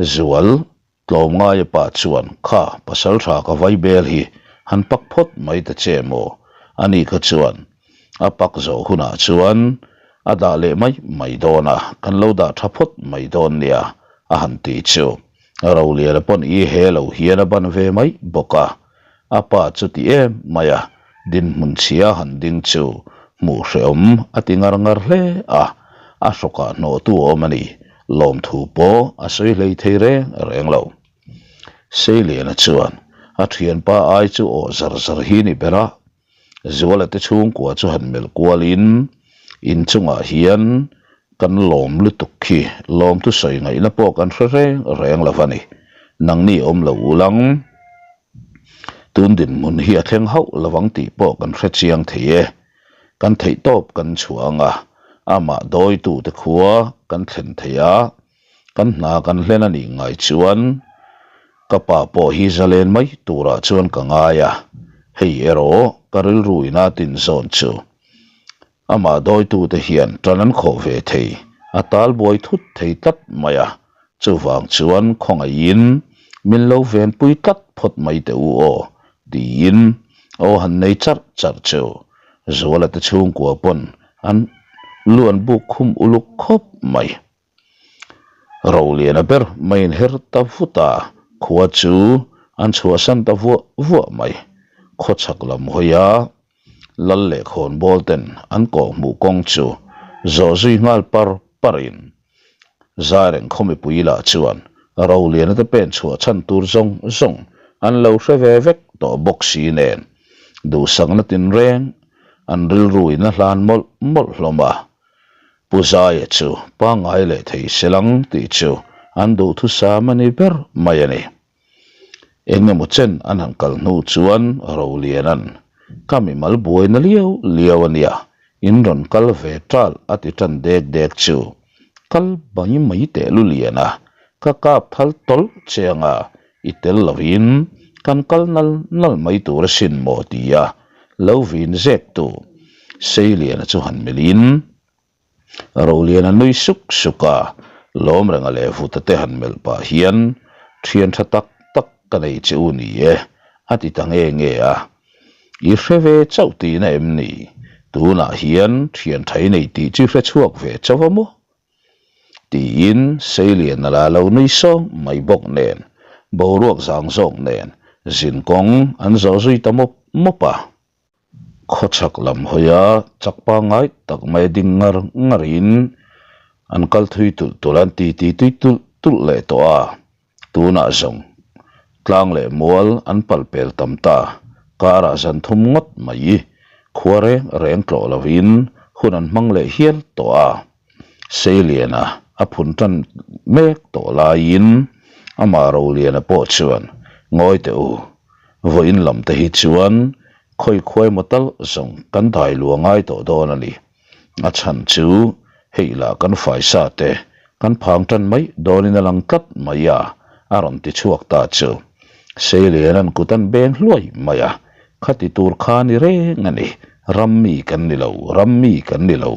[SPEAKER 1] Zual tlawmngaia pa chuan kha pasal tha ka vaibel hi han pak phawt mai ta che maw? Ani kha chuan a pak zawh hunah chuan a dah leh mai mai dawn a, kan lo dah tha phawt mai dawn nia a han ti chu Roliana pawn i he lo hian a ban ve mai bawk a. A pa chu ti em mai a, dinhmun chhia han ding chu hmuh hrehawm a ti ngar ngar hle a, a hrawkah hnawhtu a awm a ni, lawmthu pawh a sawi hlei thei reng reng lo. Seiliana chuan a thianpa ai chu aw zar zar hi ni ber a, Zuala te chhungkua chu han melh kualin inchungah hian kan lawm lutuk khi lawmthu sawi ngaihna pawh kan hre reng reng lo va ni, nangni awm lo ulang. Tun dinhmun hi a thleng hauh lovang tih pawh kan hre chiang thei e. Kan theih tawp kan chhuah ang a, amah dawitute khua kan thlen thei a, kan hna kan hlen a nih ngai chuan ka pa pawh hi zalen mai turah chuan ka ngai a, hei erawh ka rilru ina tinzawn chu Amah dawitute hian tan an khawh ve thei, a tal buai thut thei tlat mai a, chuvang chuan khawngaihin min lo venpui tlat phawt mai teh u aw, tiin aw han nei charh charh chu Zuala te chhungkua pawn an lu an buk khum uluk khawp mai. Roliana ber mai in her ta vut a, khua chu an chhuahsan ta vuah vuah mai. Khawchhak lam hawia Lal leh khawnbawl ten an kawh hmuh kawng chu zawh zui nghal par par in Zaireng khaw mipui lah chuan Roliana te pen chhuah chhan tur zawng zawng an lo hre ve vek tawh bawk si nen duhsakna tinreng an rilru in a hlan mawlh mawlh hlawm a. Pu Zaia chu pangngai leh thei se lang tih chu an duhthusam a ni ber mai a ni. Eng emaw chen an han kal hnu chuan Roliana'n, Ka mimal buaina liau liau a nia, in rawn kal ve ṭal a ti ṭan dek dek chu. Kal mai mai teh Luliana, ka kap thal tawlh che anga i tel lovin kan kal nal nal mai tur asin maw tia lo vin zek tu Seiliana chu han melhin Roliana nui suk suk a, Lawmrenga leh Vuta te han melh pah hian thian tha tak tak ka nei che u ni e a ti ta nge nge a. I hre ve chauh tihna em ni? Tunah hian thian tha i nei tih chu i hre chhuak ve chauh a maw? Tiin Seiliana la lo nui sawng mai bawk nen, boruak zang zawk nen zin kawng an zawh zui ta mawp mawp a. Khawchhak lam hawia chak pangngai tak mai ding ngar ngarin an kal thui tulh tulh a, an titi tui tulh tulh leh tawh a. Tunah zawng tlang leh mual an pal pel tam ta, karah zan thum ngawt mai khua reng reng tlawh lovin hun an hmang leh hial tawh a. Seiliana a phun tan mek tawh laiin amah Roliana pawh chuan ngawi teh u, vawiin lam te hi chuan khawi khuai maw tal zawng kan dai lua ngai tawh dawn a ni. A chhan chu hei lah kan faisa te kan phang tan mai dawnin a lang tlat mai a, a rawn ti chhuak ta chu. Seiliana'n kut an beng hluai mai a, khati tur kha ni reng a ni, ram mi kan ni lo, ram mi kan ni lo.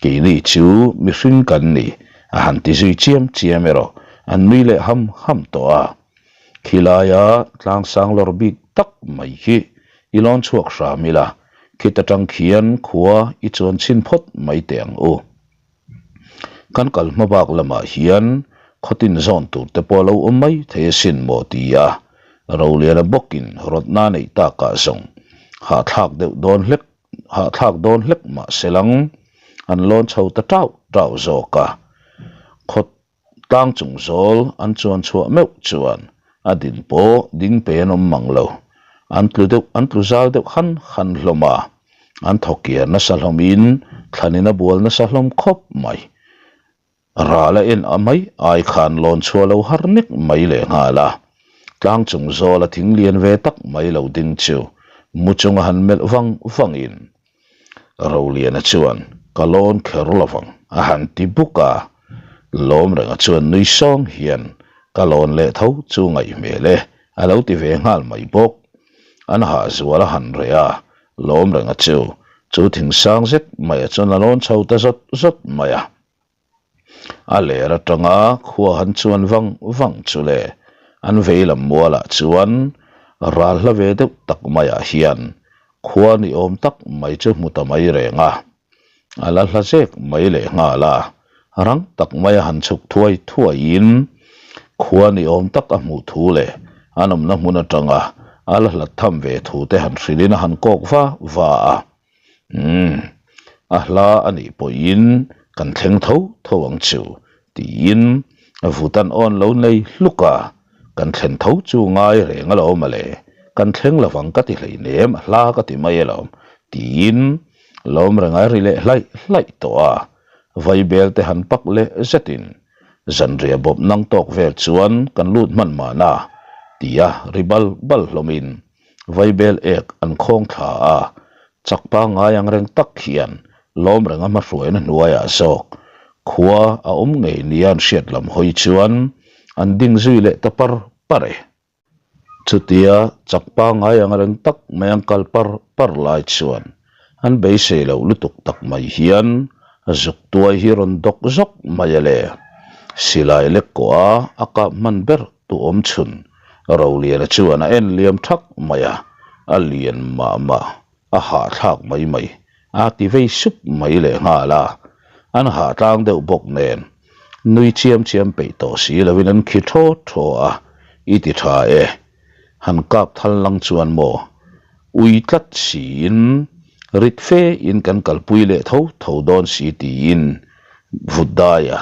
[SPEAKER 1] Keini chu mihring kan ni, a han ti zui chiam chiam erawh an nui leh ham ham tawh a. Khilaia tlangsang lawr bik tak mai hi i lawn chhuak hram ila, khit atang khian khua i chuan chhin phawt mai teh ang u. Kan kal hma bak lamah hian khawtin zawn tur te pawh a lo awm mai thei asin maw ti a, Roliana bawkin rawtna neih takah zawng hahthlak deuh dawn hlek hahthlak dawn hlek mah se lang an lawn chho ta tau tau zawk a, khaw tlang chung zawl an chuan chhuah meuh chuan a din pawh ding pe an awm mang lo, an tlu deuh an tlu zal deuh han han hlawm a, an thaw kiar nasa hlawmin thlanin a bual nasa hlawm khawp mai. Ral a en a mai ai khan lawn chhuah lo har nek mai leh nghal a, tlang chung zawl a thing lian ve tak mai lo ding chu mu chunga han melh vang vangin Roliana chuan ka lawn kher lovang a han ti buk a, Lawmrenga chuan nui sawng hian ka lawn leh tho chu ngaihhmel e a lo ti ve nghal mai bawk. An hahzual a han reh a, Lawmrenga chu chu thing sang zet maiah chuan a lawn chho ta zawt zawt mai a. A ler atanga khua han chuan vang vang chu le, an vei lam mualah chuan ral hla ve deuh tak maiah hian khua ni awm tak mai chu hmu ta mai reng a. A la hla zek mai leh nghal a, rang tak maia han chhuk thuai thuaiin khua ni awm tak a hmuh thu leh an awmna hmun atanga a la hlat tham ve thu te han hrilhin a han kawk va va a. Umm, a hla a nih pawhin kan thleng tho tho ang chu tiin vut an awn lo nei hluk a, kan thlen tho chu ngai reng alawm a le, kan thleng lovang ka ti hleinem a hla ka ti mai alawm tiin Lawm reng a ri leh hlaih hlaih tawh a, vaibel te han pak leh zetin zanriah bawp nang tawk vel chuan kan lut hman mahna tia ri bal bal hlawmin vaibel ek an khawng thla a, chak pangngai ang reng tak hian lawm reng a hmahruaina hnuaiah zawk khua a awm ngei nia an hriat lam hawi chuan an ding zui leh ta par par e. Chutia chak pangngai ang reng tak mai an kal par par lai chuan an beisei loh lutuk tak mai hian zuk tuai hi rawn dawk zawk mai a le. Silai lek kawh a a kap hman ber tu awm chhun Roliana chuan a en liam thak mai a, a lian mah mah. A hahthlak mai mai a ti vei sup mai leh nghal a, an hahtlang deuh bawk nen nui chiam chiam peih tawh si lovin an khi thaw thaw a, i ti tha e, han kap thal lang chuan maw ui tlat siin rit fe in kan kalpui leh tho tho dawn si tiin Vutdaia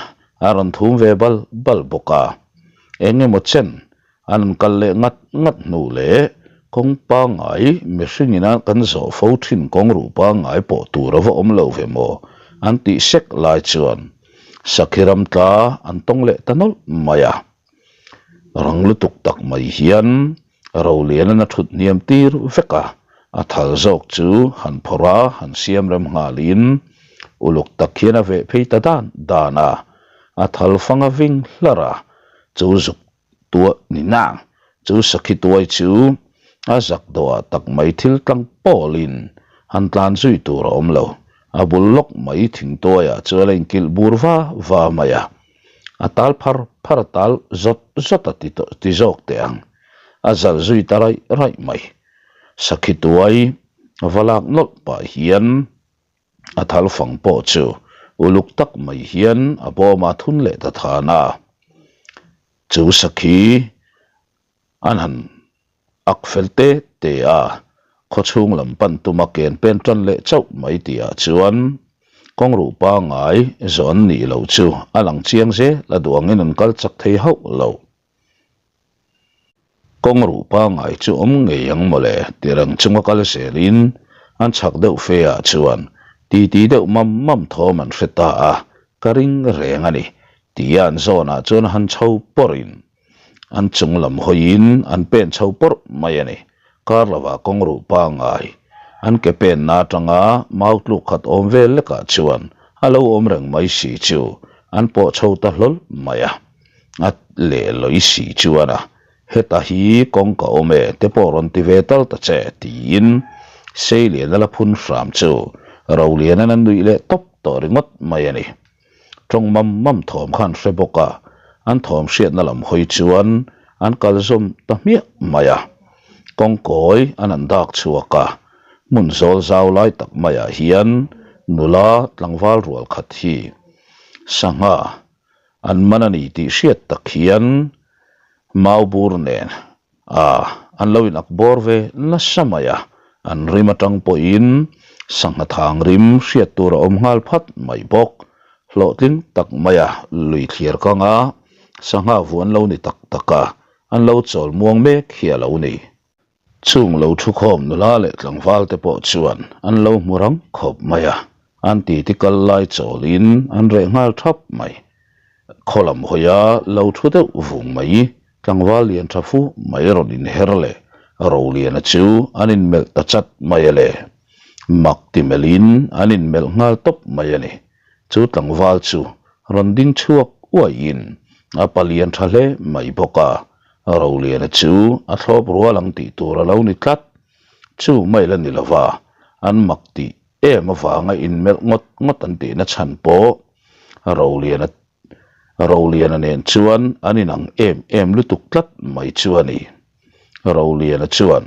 [SPEAKER 1] a rawn thum ve bal bal bawk a, eng emaw chen An rawn kal leh ngat ngat hnu leh kawng pangngai mihring ina kan zawh fo thin kawng ruh pangngai pawh tur a va awm lo ve maw an tih sek lai chuan Sakhi ram tla an tawng leh ta nawlh mai a. Rang lutuk tak mai hian Rolianan a thut hniam tir vek a, a thal zawk chu han phawrh a, han siam rem nghalin uluk tak hian a veh phei ta dan dan a, a thal fang a ving hlarh a, chu zuk Tuah ni nang, chu sakhi tuai chu a zak dawhah tak mai thil tlang pawlin han tlan zui tur a awm lo. A bul lawk mai thing tuaiah chuan a inkilh bur va va mai a, a tal phar phar a tal zawt zawt a ti zawk teh ang, a zalh zui ta raih raih mai. Sakhi tuai va lak nawlh pah hian A thal fang pawh chu uluk tak mai hian a bawm a thun leh ta than a. Chu sakhi an han ak fel te te a, khawchhung lam pan tuma ken pen tan leh chauh mai tihah chuan kawngruh pangngai zawh an nih loh chu a lang chiang zel a duh angin an kal chak thei hauh lo. Kawng ruh pangngai chu awm ngei ang mawle ti reng chunga kal zelin an chhak deuh fe ah chuan titi deuh mam mam thawm an hre ta a, ka ring reng a ni tia an zawnah chuan han chho pawrhin an chung lam hawiin an pen chho pawrh mai a ni. Kar lovah kawng ruh pangngai an ke penna atanga mau tluk khat awm vel lekah chuan a lo awm reng mai si chu an pawh chho ta hlawl mai a. A leh lawi si chuan a, Heta hi kawng ka awm e te pawh rawn ti ve tal ta che tiin Seiliana la phun hram chu Roliana'n a nuih leh tawp tawh ringawt mai a ni. Tawng mam mam thawm kha an hre bawk a, an thawm hriatna lam hawi chuan an kal zawm ta hmiah mai a. Kawngkawi an han dak chhuak a, hmun zawl zau lai tak maiah hian nula tlangval rual khat hi sangha an man a ni tih hriat tak hian mau bur nen a an lo in ak bawr ve nasa mai a, an rim atang pawhin sangha thang rim hriat tur a awm nghal phat mai bawk. Hlawhtling tak maia lui thliar kanga sangha vu an lo ni tak tak a, an lo chawl muang mek hi a lo ni. Chung lo thukhawm nula leh tlangval te pawh chuan an lo hmu rang khawp mai a, an titi kal lai chawlin an reh nghal thap mai. Khaw lam hawia lo thu deuh vung mai tlangval lian tha fu mai rawn inher leh Roliana chu an inmelh ta chat mai a le. Mak ti melhin an inmelh nghal tawp mai a ni. Chu tlangval chu rawn ding chhuak uaiin a palian tha hle mai bawk a, Roliana chu a thlawp rual ang tih tur a lo ni tlat. Chu mai la ni lova, an mak tih em avanga inmelh ngawt ngawt an tihna chhan pawh Roliana Roliana nen chuan an inang em em lutuk tlat mai chu a ni. Roliana chuan.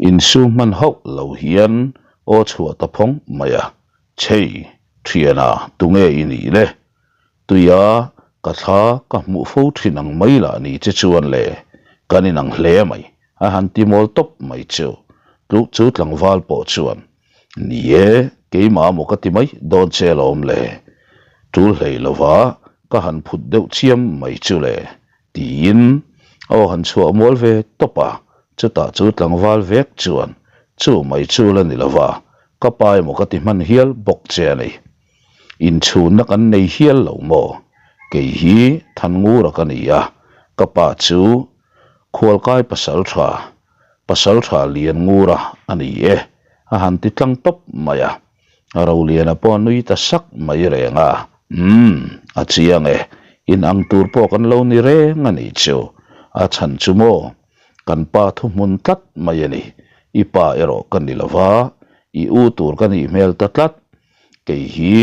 [SPEAKER 1] Insu hman hauh lo hian aw chhuah ta phawng mai a, Chhei, thiana, tunge i nih le? Tuia, ka thla ka hmuh fo thin ang mai lah ni che chuan le, kan inang hle mai, a han ti mawl tawp mai chu. Tluk chu tlangval pawh chuan, Ni e, keimah maw ka ti mai dawn che alawm le, tul hlei lova ka han phut deuh chiam mai chu le, Tiin aw han chhuah mual ve tawp a, chutah chu tlangval vek chuan chu mai chu la ni lova, ka pa emaw ka ti hman hial bawk che a ni. Inchhunna kan nei hial lo maw? Kei hi Thanngura ka ni a, ka pa chu Khualkai pasal tha, pasal tha Lianngura a ni e, a han ti tlang tawp mai a. Roliana pawh a nui ta sak mai reng a, Umm, a chiang e, in ang tur pawh kan lo ni reng a nih chu, a chhan chu maw, kan pa thuhmun tlat mai a ni, i pa erawh ka ni lo va, i u tur ka nih hmel ta tlat, kei hi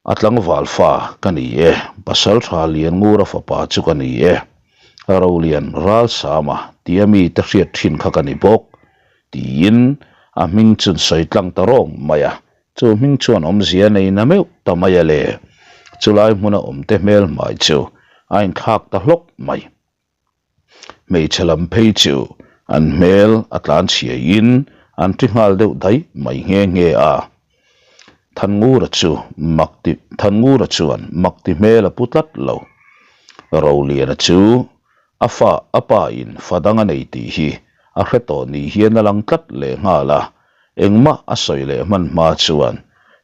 [SPEAKER 1] A tlangval fa ka ni e, Pasaltha Lianngura fapa chu ka ni e, Rolian Ralsama tia mite hriat thin kha ka ni bawk, tiin a hming chun sawi tlang ta rawng mai a, chu hming chuan awmzia nei na meuh ta mai a le, chulai hmuna awmte hmel hmai chu a inthlak ta hlawk mai. Hmeichhe lam phei chu an hmel a tlan chhiaiin an ṭi nghal deuh daih mai nghe nghe a. Thanngura chu mak ti Thanngura chuan mak ti hmel a pu tlat lo. Roliana chu a fa a pa in fa dang a nei tih hi a hre tawh ni hian a lang tlat leh nghal a, engmah a sawi leh hman hma chuan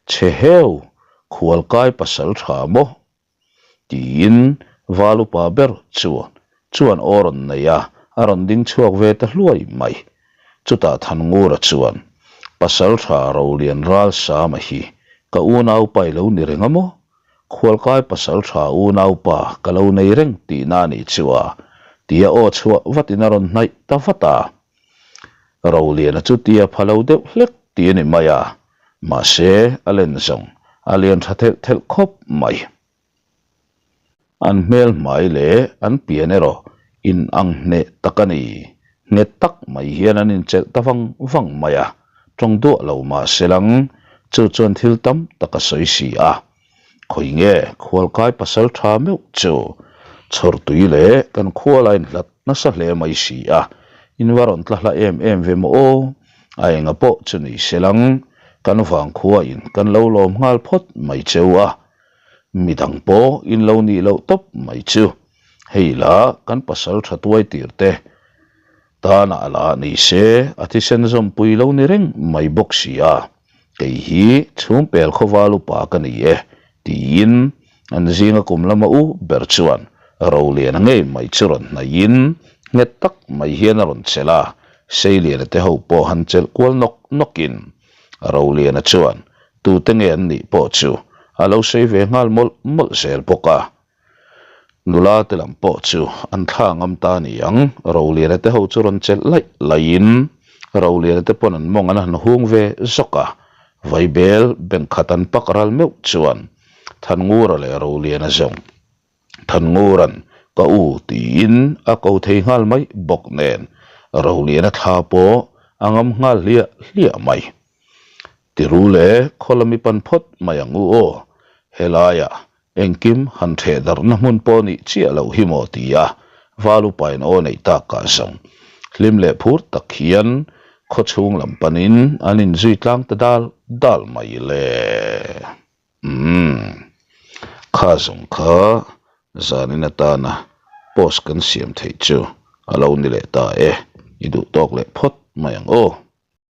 [SPEAKER 1] chhe heu khualkai pasal tha maw Tiin val upa ber chuan chuan aw rawn nei a, a rawn ding chhuak ve ta hluai mai. Chutah Thanngura chuan, Pasaltha Rolian Ralsama hi ka unaupa i lo ni reng a maw? Khualkai pasaltha unaupa ka lo nei reng tihna a nih chu a, tia aw chhuah vatin a rawn hnaih ta vat a. Roliana chu tia pha lo deuh hlek ti a ni mai a, Mahse, a len zawng a lian tha thelh thelh khawp mai. An hmel hmai leh an pian erawh in ang hneh tak a ni. Nghet tak mai hian an inchelh ta vang vang mai a, tawng duah lo mahse lang chu chuan thil tam tak a sawi si a. Khawi nge khualkai pasal tha meuh chu chhawrtui leh kan khuala inhlat nasa hle mai si a, in va rawn tla hla em em ve maw aw? A enga pawh chu ni se lang, kan vangkhua in kan lo lawm nghal phawt mai cheu a, midang pawh in lo nih loh tawp mai chu. Hei la kan pasal tha tuai tir te tanah la ni se a thisen zawmpui lo ni reng mai bawk si a. Kei hi chhungpel khawval upa ka ni e, tiin an zinga kum lama u ber chuan Roliana ngei mai chu rawn hnaihin nghet tak mai hian a rawn chelh a, Seiliana te ho pawh han chelh kual nawk nawkin Roliana chuan tute nge an nih pawh chu a lo sawi ve nghal mawlh mawlh zel bawk a. Nula te lam pawh chu an thla ngam ta a ni ang, Roliana te ho chu rawn chelh laih laihin Roliana te pawn an mawng an han hung ve zawk a. Vaibel bank khat an pak ral meuh chuan Thanngura leh Roliana zawng Thanngura'n ka u tiin a ko thei nghal mai bawk nen Roliana thla pawh a ngam nghal hliah hliah mai. Tiru le khawlami pan phawt mai ang u aw, helaiah Engkim han ṭheh darhna hmun pawh nih chiah loh hi maw ti a, val upain aw neih tak kah zawng. Hlim leh phur tak hian khaw chhung lam panin an inzui tlang ta dal dal mai le. Umm. Kha zawng kha zanin atana post kan siam theih chu a lo ni leh ta e, i duh tawk leh phawt mai ang aw.